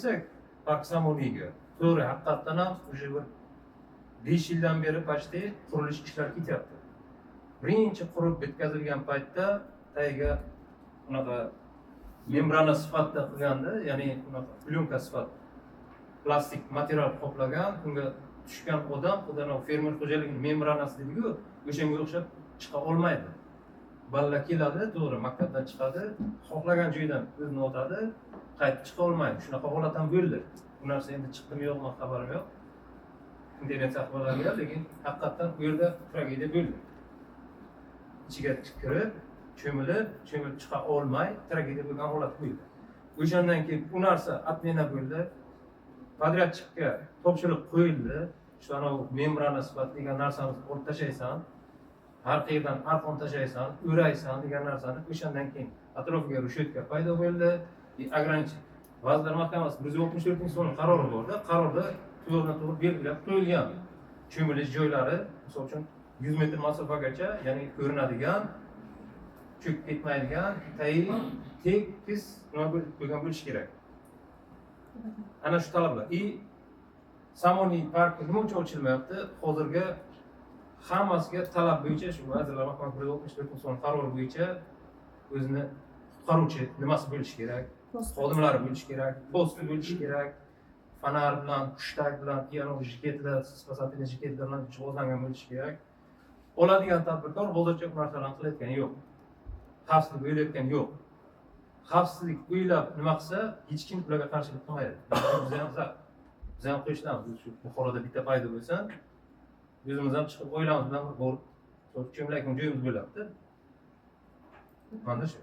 Kelsak park Samoniyga, to'g'ri, haqiqatdan ham уже bir 5 yildan beri почти qurilish ishlari ketyapti. Birinchi qurib bitkazilgan paytda tagiga unaqa membrana sifatida qilganda, ya'ni unaqa plyonka sifat, plastik material qoplagan. Unga tushgan odam xuddi anavi fermer xo'jaligining membranasi deydiku, o'shanga o'xshab chiqa olmaydi. Bolalar keladi, to'g'ri, maktabdan chiqadi, xohlagan joydan o'zini otadi, qaytib chiqa olmaydi. Shunaqa holat ham bo'ldi. Bu narsa endi chiqdimi, yo'qmi, xabarim yo'q internet sahifalarida, lekin haqiqatdan u yerda tragediya bo'ldi. Ichiga kirib, cho'milib, cho'milib chiqa olmay tragediya bo'lgan holat bo'ldi. O'shandan keyin u narsa отмена bo'ldi, подрядчик ka topshiriq qo'yildi: shu anavi membrana sifatli degan narsani olib tashlaysan, har qayerdan arqon tashlaysan, o'raysan degan narsani. O'shandan keyin atrofiga решётка paydo bo'ldi и ограничить. Vazirlar Mahkamasi 164-sonli qarori borda, qarorda to'g'ridan to'g'ri belgilab qo'yilgan cho'milish joylari, misol uchun, 100 metr masofagacha, ya'ni ko'rinadigan, cho'kib ketmaydigan, tayin tekis nima bo'lgan bo'lishi kerak. Ana shu talablar. И Samoniy parki nima uchun ochilmayapti hozirgi? Hammasiga talab bo'yicha, shu Vazirlar Mahkamasi 164-sonli qarori bo'yicha o'zini qutqaruvchi nimasi bo'lishi kerak, xodimlari bo'lishi kerak, posti bo'lishi kerak, fonar bilan, hushtak bilan, anavi jiketlar, спасательный jiketlar bilan jihozlangan bo'lishi kerak. Oladigan tadbirkor hozircha bu narsalarni qilayotgani yo'q, xavfsizlik o'ylayotgani yo'q. Xavfsizlik o'ylab nima qilsa, hech kim ularga qarshilik qilmaydi. Biz ham qo'shilamiz. Shu Buxoroda bitta paydo bo'lsa, o'zimiz ham chiqib, oilamiz bilan bir borib cho'milayotgan joyimiz bo'lyapti. Mana shu.